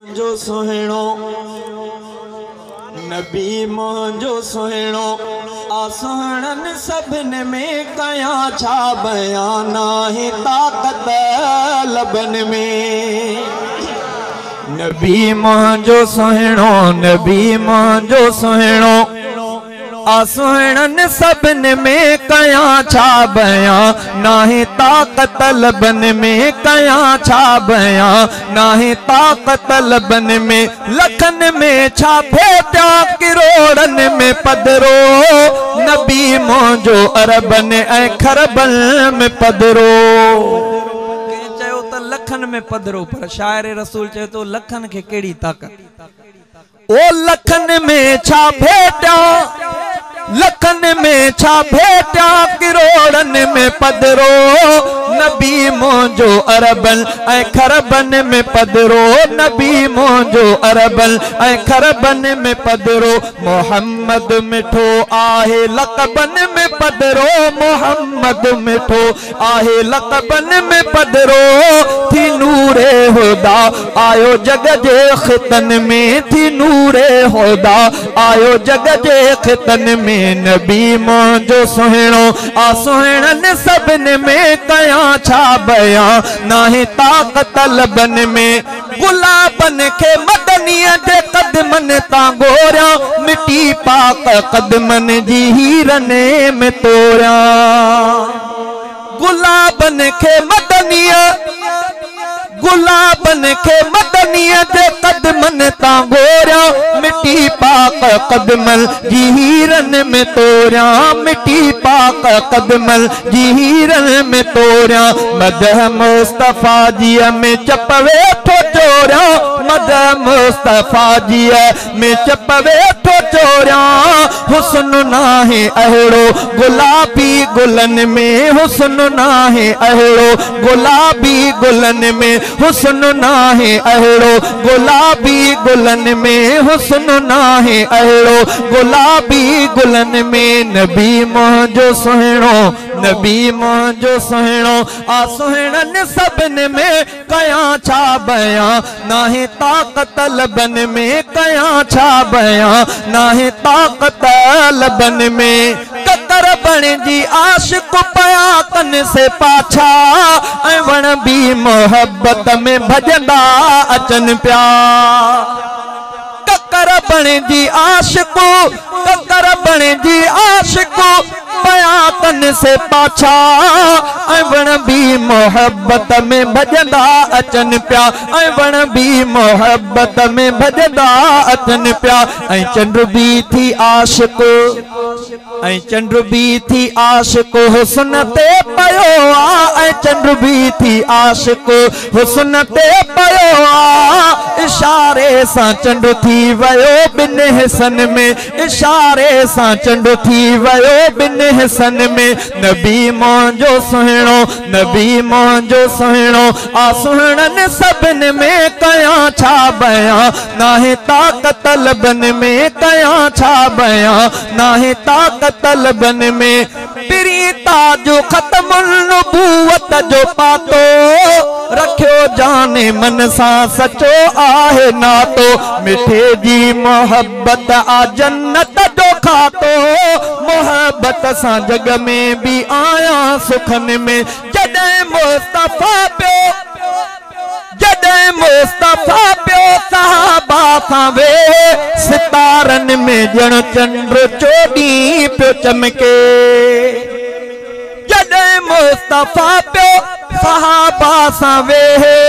मुंहिंजो सुहिणो नबी मुंहिंजो सुहिणो आ सुहिणनि सभिनी में कयां छा बयान आहे ताक़त लबनि में। नबी मुंहिंजो सुहिणो नबी मुंहिंजो सुहिणो आ सुहिणनि सभिनी में कयां छा बयान नाहे ताक़त लबनि में कयां छा बयान नाहे ताक़त लबनि में। लखनि में छा भेटिया किरोड़नि में पधरो नबी मुंहिंजो अरबनि ऐं खरबनि में पधरो। कंहिं चयो त लखनि में पधरो, पर शाइर रसूल चए थो लखनि खे कहिड़ी ताक़त। ओ लखनि में छा भेटिया लखनि में छा भेटिया किरोड़नि में पधरो नबी मुंहिंजो अरबनि ऐं खरबनि में पधरो नबी मुंहिंजो अरबनि ऐं खरबनि में पधरो। मोहम्मद मिठो आहे लक़बनि में पधरो मोहम्मद मिठो आहे लक़बनि में पधरो। थी नूरे हुदा आयो जग जे ख़ितनि में थी नूरे हुदा आयो जग जे ख़ितनि में। नबी मुंहिंजो सुहिणो आ सुहिणनि सभिनी में कयां छा बयान नाहे ताक़त लबनि में। गुलाबनि खे मदनीअ जे क़दमनि तां गोरियां मिटी पाक क़दमनि जी हीरनि में तोरियां। गुलाबनि खे मदनीअ गुलाबनि खे मदनीअ जे क़दमनि तां गोरियां मिटी पाक क़दमनि जी हीरनि में तोरियां मिटी पाक क़दमनि जी हीरनि में तोरियां। मदह मुस्तफ़ा जीअ में चप वेठो चोरियां मदह मुस्तफ़ा जीअ में चप वेठो चोरियां। हुस्न नाहे अहिड़ो गुलाबी गुलनि में हुस्न नाहे अहिड़ो गुलाबी गुलनि में हुस्न नाहे अहिड़ो गुलाबी गुलनि में हुस्न नाहे अहिड़ो गुलाबी गुलनि में। नबी मुंहिंजो सुहिणो नबी मुंहिंजो सुहिणो आ सुहिणनि सभिनी में कयां छा बयान नाहे ताक़त लबनि में कयां छा बयान नाहे ताक़त लबनि में। ककर बणिजी आशिक पिया कन से पाछा ऐं वण बि मोहबत में भॼंदा अचनि पिया। ककर बणिजी आशिक ककर बणिजी आशिक पिया कन से पाछा ऐं वण बि मोहबत में भॼंदा अचनि पिया ऐं वण बि मोहबत में भॼंदा अचनि पिया। ऐं चंड बि थी आशिक ऐं चंड बि थी आशिक हुस्न ते पियो आ ऐं चंड बि थी आशिक हुस्न ते पियो आ। इशारे सां चंड थी वियो ॿिनि हिसनि में इशारे सां चंड थी वियो ॿिनि हिसनि में। नबी मुंहिंजो सुहिणो नबी मुंहिंजो सुहिणो आ सुहिणनि सभिनी में कयां छा बयान नाहे ताक़त लबनि में कयां छा बयान नाहे ताक़त लबनि में। प्रीता जो ख़त्मुन नबूवत जो पातो रखियो जाने मन सां सचो आहे नातो। मिठे जी मोहबत आ जन्नत जो खातो मोहबत सां जग में बि आया सुखनि में। जॾहिं मुस्तफ़ा पियो जॾहिं मुस्तफ़ा पियो सहाबा सां वे सितारनि में ॼण चंड चोॾीं पियो चमके। जॾहिं मुस्तफ़ा पियो सहाबा सां वेहे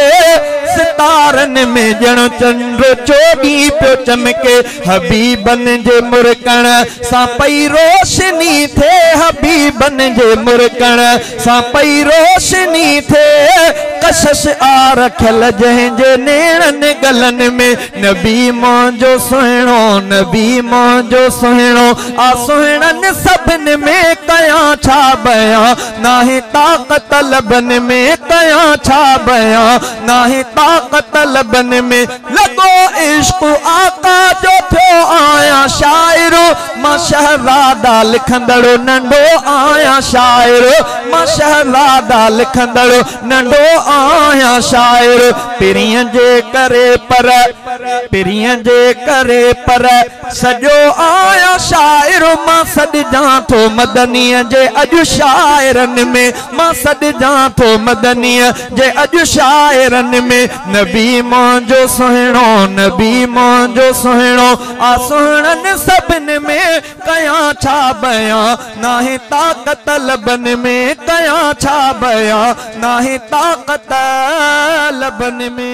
सितारनि में ॼण चंड चोॾीं पियो चमके। हबीबनि जे मुरकण सां पई रोशनी थिए हबीबनि जे मुरकण सां पई रोशनी थिए। कशिश आ रखियल जंहिंजे नेणनि गलनि में। नबी मुंहिंजो सुहिणो नबी मुंहिंजो सुहिणो आ सुहिणनि सभिनी में कयां छा बयान नाहे ताक़त लबनि में कयां छा बयान नाहे ताक़त लबनि में। लॻो इश्क आका जो थियो आहियां शाइर मां شهزادا لکندڙ ننڍو آهيان شاعر، مان شهزادا لکندڙ ننڍو آهيان شاعر، پرينءَ جي ڪري پر، پرينءَ جي ڪري پر سڄو آهيان شاعر. مان سڏجان ٿو مدنيءَ جي اڄ شاعرن ۾، مان سڏجان ٿو مدنيءَ جي اڄ شاعرن ۾. نبي منهنجو سهڻو، نبي منهنجو سهڻو آ سهڻن سڀني ۾. ڪيان ڇا بيان، ناهي طاقت لبن ۾، ڪيان ڇا بيان، ناهي طاقت لبن ۾.